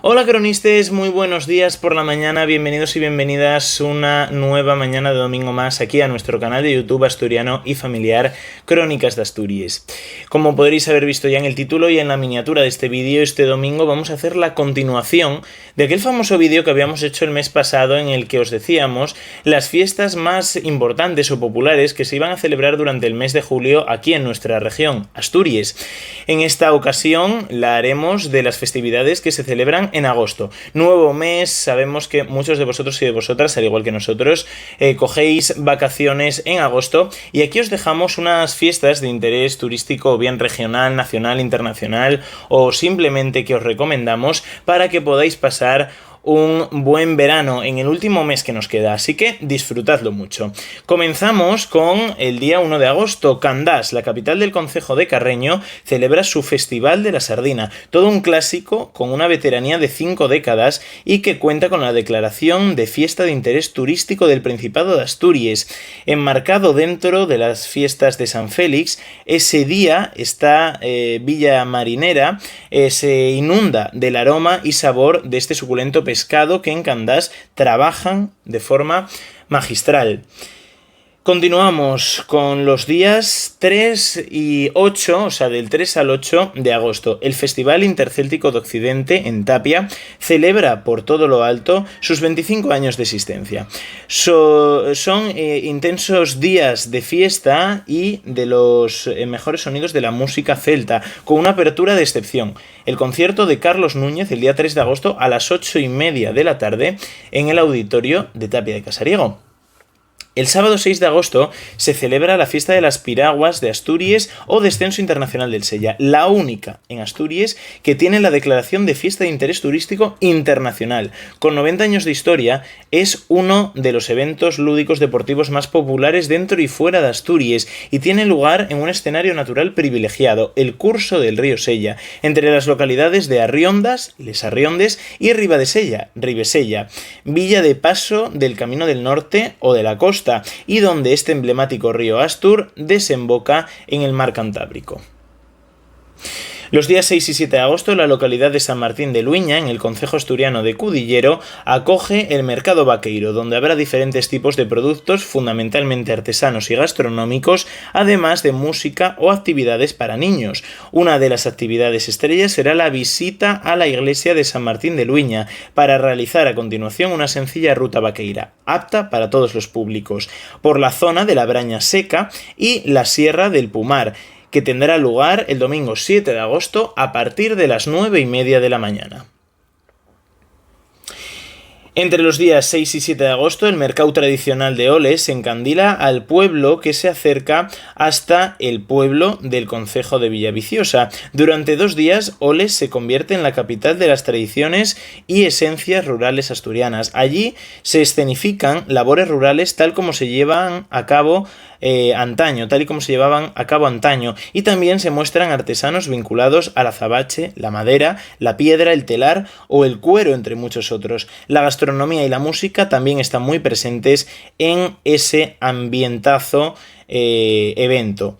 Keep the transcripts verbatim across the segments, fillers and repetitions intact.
Hola cronistes, muy buenos días por la mañana, bienvenidos y bienvenidas una nueva mañana de domingo más aquí a nuestro canal de YouTube asturiano y familiar Crónicas de Asturias. Como podréis haber visto ya en el título y en la miniatura de este vídeo, este domingo vamos a hacer la continuación de aquel famoso vídeo que habíamos hecho el mes pasado en el que os decíamos las fiestas más importantes o populares que se iban a celebrar durante el mes de julio aquí en nuestra región, Asturias. En esta ocasión la haremos de las festividades que se celebran en agosto. Nuevo mes, sabemos que muchos de vosotros y de vosotras, al igual que nosotros, eh, cogéis vacaciones en agosto y aquí os dejamos unas fiestas de interés turístico o bien regional, nacional, internacional o simplemente que os recomendamos para que podáis pasar un buen verano en el último mes que nos queda, así que disfrutadlo mucho. Comenzamos con el día uno de agosto. Candás, la capital del concejo de Carreño, celebra su Festival de la Sardina, todo un clásico con una veteranía de cinco décadas y que cuenta con la declaración de fiesta de interés turístico del Principado de Asturias. Enmarcado dentro de las fiestas de San Félix, ese día esta, eh, villa marinera, eh, se inunda del aroma y sabor de este suculento pescado que en Candás trabajan de forma magistral. Continuamos con los días tres y ocho, o sea, del tres al ocho de agosto. El Festival Intercéltico de Occidente en Tapia celebra por todo lo alto sus veinticinco años de existencia. So- son, eh, intensos días de fiesta y de los, eh, mejores sonidos de la música celta, con una apertura de excepción: el concierto de Carlos Núñez el día tres de agosto a las ocho y media de la tarde en el auditorio de Tapia de Casariego. El sábado seis de agosto se celebra la fiesta de las piraguas de Asturias o Descenso Internacional del Sella, la única en Asturias que tiene la declaración de fiesta de interés turístico internacional. Con noventa años de historia, es uno de los eventos lúdicos deportivos más populares dentro y fuera de Asturias y tiene lugar en un escenario natural privilegiado, el curso del río Sella, entre las localidades de Arriondas, Les Arriondes, y Riba de Sella, Ribesella, villa de paso del Camino del Norte o de la Costa, y donde este emblemático río Astur desemboca en el mar Cantábrico. Los días seis y siete de agosto, la localidad de San Martín de Luña, en el concejo asturiano de Cudillero, acoge el Mercado Vaqueiro, donde habrá diferentes tipos de productos, fundamentalmente artesanos y gastronómicos, además de música o actividades para niños. Una de las actividades estrellas será la visita a la iglesia de San Martín de Luña, para realizar a continuación una sencilla ruta vaqueira, apta para todos los públicos, por la zona de la Braña Seca y la Sierra del Pumar, que tendrá lugar el domingo siete de agosto a partir de las nueve y media de la mañana. Entre los días seis y siete de agosto, el mercáu tradicional de Oles encandila al pueblo que se acerca hasta el pueblo del concejo de Villaviciosa. Durante dos días, Oles se convierte en la capital de las tradiciones y esencias rurales asturianas. Allí se escenifican labores rurales tal como se llevan a cabo, eh, antaño, tal y como se llevaban a cabo antaño, y también se muestran artesanos vinculados al azabache, la madera, la piedra, el telar o el cuero, entre muchos otros. La gastronomía y la música también están muy presentes en ese ambientazo, eh, evento.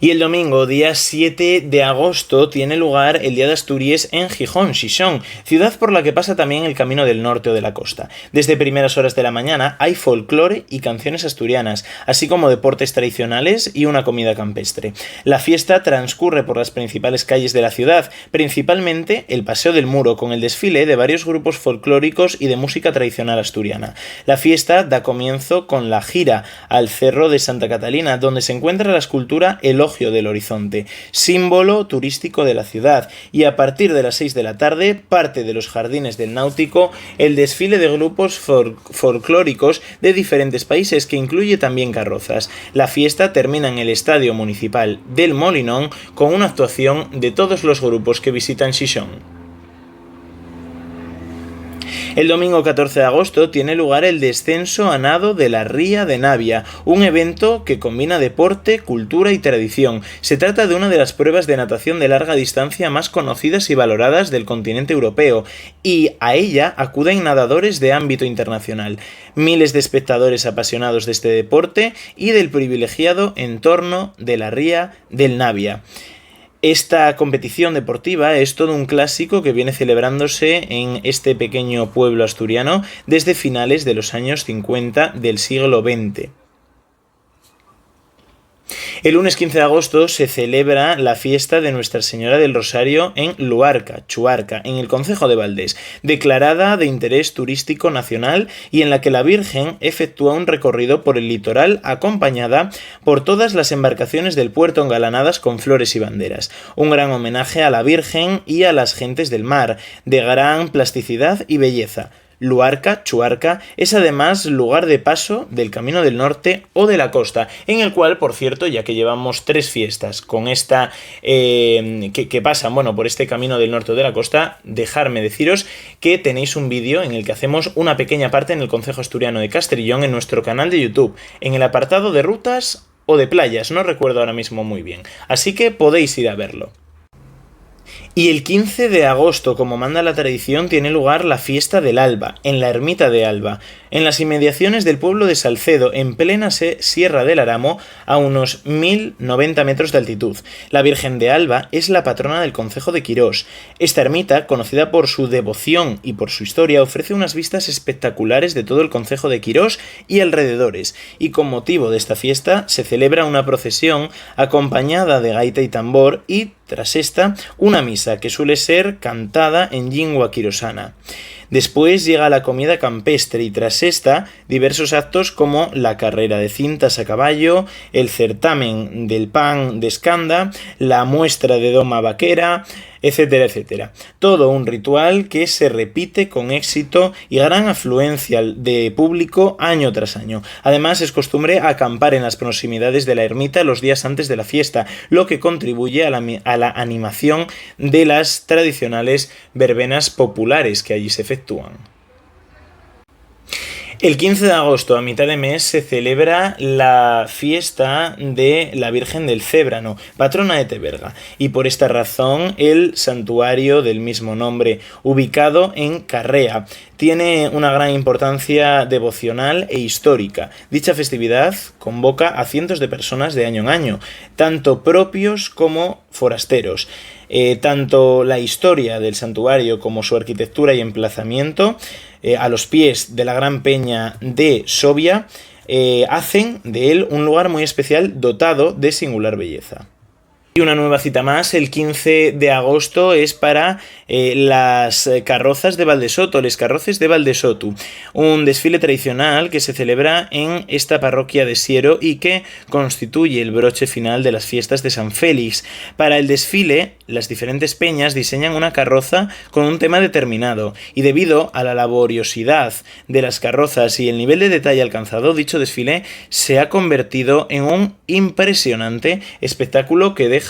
Y el domingo, día siete de agosto, tiene lugar el Día de Asturias en Gijón, Xixón, ciudad por la que pasa también el Camino del Norte o de la Costa. Desde primeras horas de la mañana hay folclore y canciones asturianas, así como deportes tradicionales y una comida campestre. La fiesta transcurre por las principales calles de la ciudad, principalmente el Paseo del Muro, con el desfile de varios grupos folclóricos y de música tradicional asturiana. La fiesta da comienzo con la gira al Cerro de Santa Catalina, donde se encuentra la escultura El Ojo del Horizonte, símbolo turístico de la ciudad, y a partir de las seis de la tarde parte de los Jardines del Náutico el desfile de grupos fol- folclóricos de diferentes países, que incluye también carrozas. La fiesta termina en el Estadio Municipal del Molinón con una actuación de todos los grupos que visitan Xixón. El domingo catorce de agosto tiene lugar el descenso a nado de la Ría de Navia, un evento que combina deporte, cultura y tradición. Se trata de una de las pruebas de natación de larga distancia más conocidas y valoradas del continente europeo, y a ella acuden nadadores de ámbito internacional. Miles de espectadores apasionados de este deporte y del privilegiado entorno de la Ría del Navia. Esta competición deportiva es todo un clásico que viene celebrándose en este pequeño pueblo asturiano desde finales de los años cincuenta del siglo veinte. El lunes quince de agosto se celebra la fiesta de Nuestra Señora del Rosario en Luarca, Chuarca, en el concejo de Valdés, declarada de interés turístico nacional y en la que la Virgen efectúa un recorrido por el litoral acompañada por todas las embarcaciones del puerto engalanadas con flores y banderas. Un gran homenaje a la Virgen y a las gentes del mar, de gran plasticidad y belleza. Luarca, Chuarca, es además lugar de paso del Camino del Norte o de la Costa, en el cual, por cierto, ya que llevamos tres fiestas con esta, eh, que, que pasan, bueno, por este Camino del Norte o de la Costa, dejarme deciros que tenéis un vídeo en el que hacemos una pequeña parte en el Concejo Asturiano de Castrillón en nuestro canal de YouTube, en el apartado de rutas o de playas, no recuerdo ahora mismo muy bien, así que podéis ir a verlo. Y el quince de agosto, como manda la tradición, tiene lugar la fiesta del Alba, en la ermita de Alba, en las inmediaciones del pueblo de Salcedo, en plena se-, Sierra del Aramo, a unos mil noventa metros de altitud. La Virgen de Alba es la patrona del concejo de Quirós. Esta ermita, conocida por su devoción y por su historia, ofrece unas vistas espectaculares de todo el concejo de Quirós y alrededores, y con motivo de esta fiesta se celebra una procesión acompañada de gaita y tambor y, tras esta, una misa que suele ser cantada en llingua quirosana. Después llega la comida campestre y, tras esta, diversos actos como la carrera de cintas a caballo, el certamen del pan d'escanda, la muestra de doma vaquera, etcétera, etcétera. Todo un ritual que se repite con éxito y gran afluencia de público año tras año. Además, es costumbre acampar en las proximidades de la ermita los días antes de la fiesta, lo que contribuye a la mi-, a la animación de las tradicionales verbenas populares que allí se efectúan. El quince de agosto, a mitad de mes, se celebra la fiesta de la Virgen del Cébrano, patrona de Teberga, y por esta razón el santuario del mismo nombre, ubicado en Carrea, tiene una gran importancia devocional e histórica. Dicha festividad convoca a cientos de personas de año en año, tanto propios como forasteros. Eh, tanto la historia del santuario como su arquitectura y emplazamiento, eh, a los pies de la Gran Peña de Sovia, eh, hacen de él un lugar muy especial dotado de singular belleza. Y una nueva cita más, el quince de agosto, es para, eh, las, eh, carrozas de Valdesoto, les carroces de Valdesotu, un desfile tradicional que se celebra en esta parroquia de Siero y que constituye el broche final de las fiestas de San Félix. Para el desfile, las diferentes peñas diseñan una carroza con un tema determinado, y debido a la laboriosidad de las carrozas y el nivel de detalle alcanzado, dicho desfile se ha convertido en un impresionante espectáculo que deja,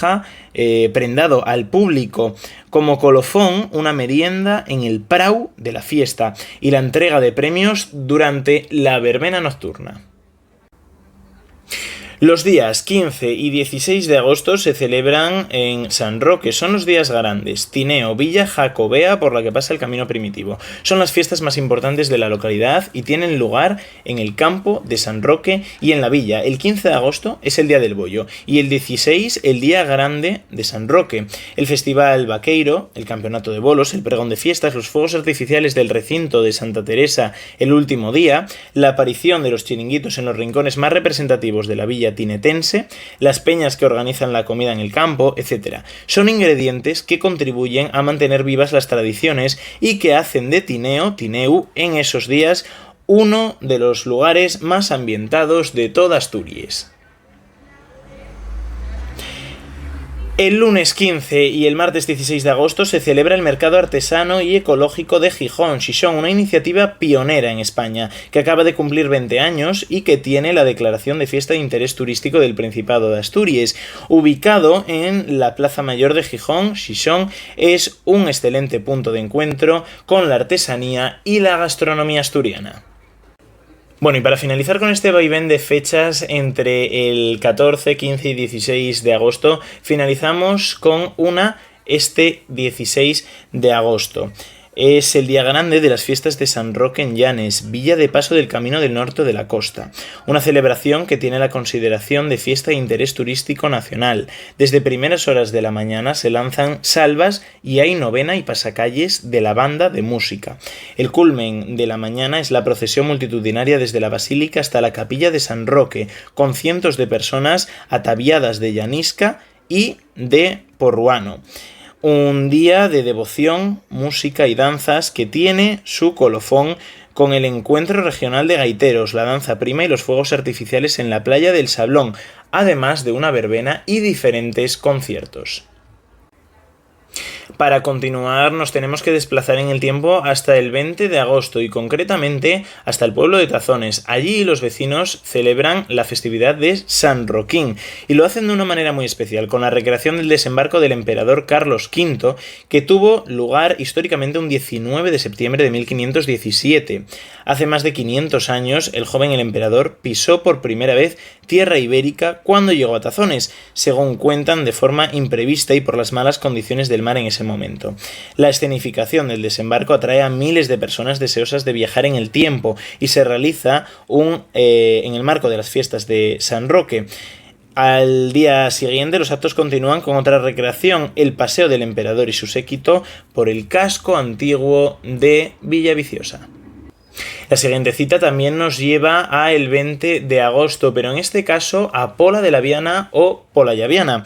eh, prendado al público como colofón una merienda en el prau de la fiesta y la entrega de premios durante la verbena nocturna. Los días quince y dieciséis de agosto se celebran en San Roque, son los días grandes, Tineo, Villa Jacobea por la que pasa el camino primitivo. Son las fiestas más importantes de la localidad y tienen lugar en el campo de San Roque y en la villa. El quince de agosto es el Día del Bollo y el dieciséis el Día Grande de San Roque. El Festival Vaqueiro, el campeonato de bolos, el pregón de fiestas, los fuegos artificiales del recinto de Santa Teresa el último día, la aparición de los chiringuitos en los rincones más representativos de la villa tinetense, las peñas que organizan la comida en el campo, etcétera. Son ingredientes que contribuyen a mantener vivas las tradiciones y que hacen de Tineo, Tineu, en esos días, uno de los lugares más ambientados de toda Asturias. El lunes quince y el martes dieciséis de agosto se celebra el Mercado Artesano y Ecológico de Gijón, Xixón, una iniciativa pionera en España, que acaba de cumplir veinte años y que tiene la declaración de fiesta de interés turístico del Principado de Asturias. Ubicado en la Plaza Mayor de Gijón, Xixón es un excelente punto de encuentro con la artesanía y la gastronomía asturiana. Bueno, y para finalizar con este vaivén de fechas entre el catorce, quince y dieciséis de agosto, finalizamos con una este dieciséis de agosto. Es el día grande de las fiestas de San Roque en Llanes, villa de paso del Camino del Norte de la Costa, una celebración que tiene la consideración de fiesta de interés turístico nacional. Desde primeras horas de la mañana se lanzan salvas y hay novena y pasacalles de la banda de música. El culmen de la mañana es la procesión multitudinaria desde la basílica hasta la capilla de San Roque, con cientos de personas ataviadas de llanisca y de porruano. Un día de devoción, música y danzas que tiene su colofón con el encuentro regional de gaiteros, la danza prima y los fuegos artificiales en la playa del Sablón, además de una verbena y diferentes conciertos. Para continuar, nos tenemos que desplazar en el tiempo hasta el veinte de agosto y concretamente hasta el pueblo de Tazones. Allí los vecinos celebran la festividad de San Roquín y lo hacen de una manera muy especial, con la recreación del desembarco del emperador Carlos quinto, que tuvo lugar históricamente un diecinueve de septiembre de mil quinientos diecisiete. Hace más de quinientos años, el joven el emperador pisó por primera vez tierra ibérica cuando llegó a Tazones, según cuentan, de forma imprevista y por las malas condiciones del mar en ese momento. La escenificación del desembarco atrae a miles de personas deseosas de viajar en el tiempo y se realiza un, eh, en el marco de las fiestas de San Roque. Al día siguiente, los actos continúan con otra recreación, el paseo del emperador y su séquito por el casco antiguo de Villaviciosa. La siguiente cita también nos lleva a el veinte de agosto, pero en este caso a Pola de la Viana o Pola Llaviana,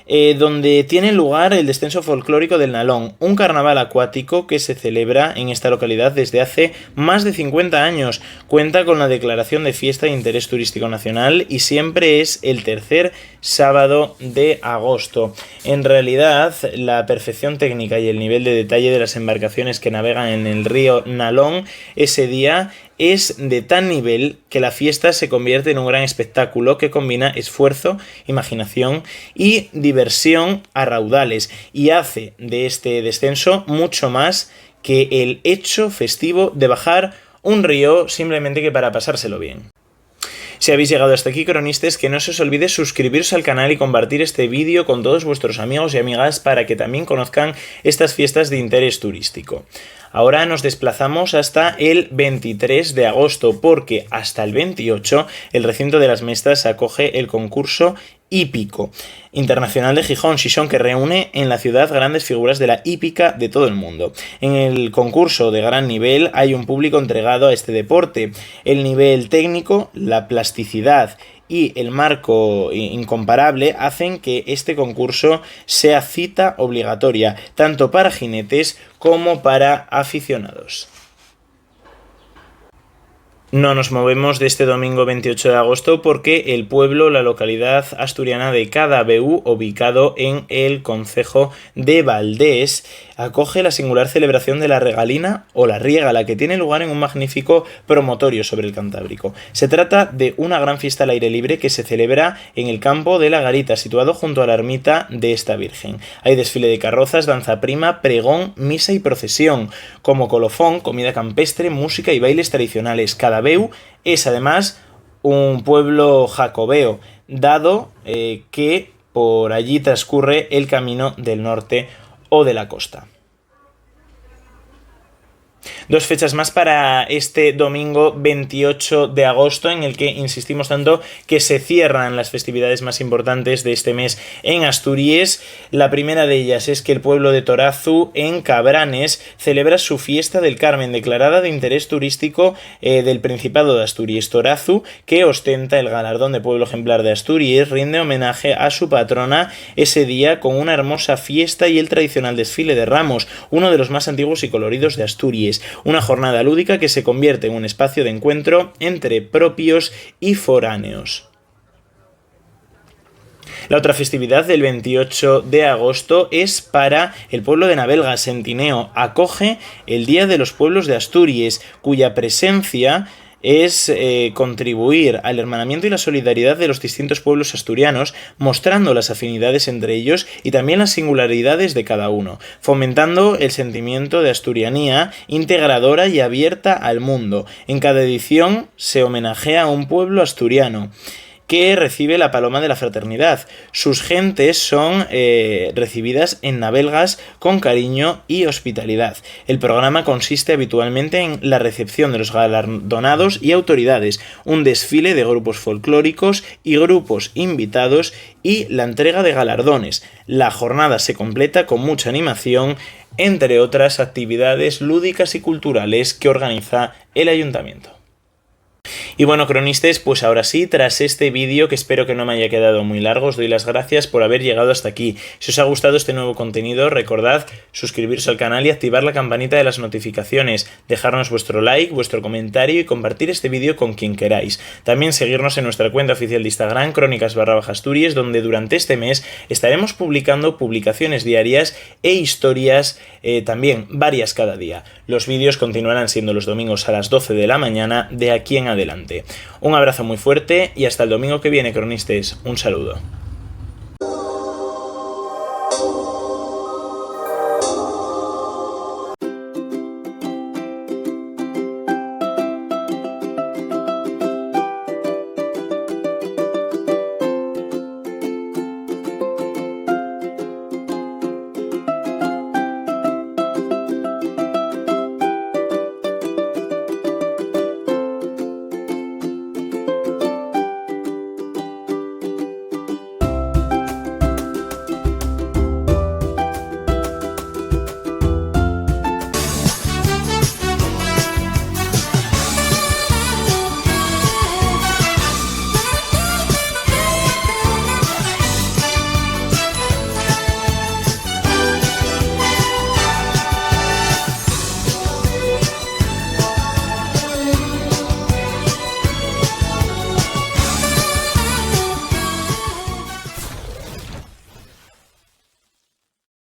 eh, donde tiene lugar el descenso folclórico del Nalón, un carnaval acuático que se celebra en esta localidad desde hace más de cincuenta años. Cuenta con la declaración de fiesta de interés turístico nacional y siempre es el tercer sábado de agosto. En realidad, la perfección técnica y el nivel de detalle de las embarcaciones que navegan en el río Nalón ese día es de tal nivel que la fiesta se convierte en un gran espectáculo que combina esfuerzo, imaginación y diversión a raudales, y hace de este descenso mucho más que el hecho festivo de bajar un río simplemente que para pasárselo bien. Si habéis llegado hasta aquí, cronistas, que no se os olvide suscribiros al canal y compartir este vídeo con todos vuestros amigos y amigas para que también conozcan estas fiestas de interés turístico. Ahora nos desplazamos hasta el veintitrés de agosto, porque hasta el veintiocho el recinto de las Mestas acoge el concurso hípico internacional de Gijón, Xixón, que reúne en la ciudad grandes figuras de la hípica de todo el mundo. En el concurso de gran nivel hay un público entregado a este deporte. El nivel técnico, la plasticidad y el marco i-, incomparable hacen que este concurso sea cita obligatoria, tanto para jinetes como para aficionados. No nos movemos de este domingo veintiocho de agosto porque el pueblo, la localidad asturiana de Cadabeu, ubicado en el concejo de Valdés, acoge la singular celebración de la Regalina o la Riega, la que tiene lugar en un magnífico promontorio sobre el Cantábrico. Se trata de una gran fiesta al aire libre que se celebra en el campo de la Garita, situado junto a la ermita de esta Virgen. Hay desfile de carrozas, danza prima, pregón, misa y procesión. Como colofón, comida campestre, música y bailes tradicionales. Cadabeu es además un pueblo jacobeo, dado, eh, que por allí transcurre el camino del norte o de la costa. Dos fechas más para este domingo veintiocho de agosto, en el que insistimos tanto que se cierran las festividades más importantes de este mes en Asturias. La primera de ellas es que el pueblo de Torazu, en Cabranes, celebra su fiesta del Carmen, declarada de interés turístico, eh, del Principado de Asturias. Torazu, que ostenta el galardón de Pueblo Ejemplar de Asturias, rinde homenaje a su patrona ese día con una hermosa fiesta y el tradicional desfile de Ramos, uno de los más antiguos y coloridos de Asturias, una jornada lúdica que se convierte en un espacio de encuentro entre propios y foráneos. La otra festividad del veintiocho de agosto es para el pueblo de Navelga. Sentineo acoge el Día de los Pueblos de Asturias, cuya presencia es, eh, contribuir al hermanamiento y la solidaridad de los distintos pueblos asturianos, mostrando las afinidades entre ellos y también las singularidades de cada uno, fomentando el sentimiento de asturianía integradora y abierta al mundo. En cada edición se homenajea a un pueblo asturiano, que recibe la Paloma de la Fraternidad. Sus gentes son, eh, recibidas en Nabelgas con cariño y hospitalidad. El programa consiste habitualmente en la recepción de los galardonados y autoridades, un desfile de grupos folclóricos y grupos invitados y la entrega de galardones. La jornada se completa con mucha animación, entre otras actividades lúdicas y culturales que organiza el ayuntamiento. Y bueno, cronistes, pues ahora sí, tras este vídeo, que espero que no me haya quedado muy largo, os doy las gracias por haber llegado hasta aquí. Si os ha gustado este nuevo contenido, recordad suscribiros al canal y activar la campanita de las notificaciones, dejarnos vuestro like, vuestro comentario y compartir este vídeo con quien queráis. También seguirnos en nuestra cuenta oficial de Instagram, crónicas barra baja Asturias, donde durante este mes estaremos publicando publicaciones diarias e historias, eh, también varias cada día. Los vídeos continuarán siendo los domingos a las doce de la mañana de aquí en adelante. Un abrazo muy fuerte y hasta el domingo que viene, cronistes. Un saludo.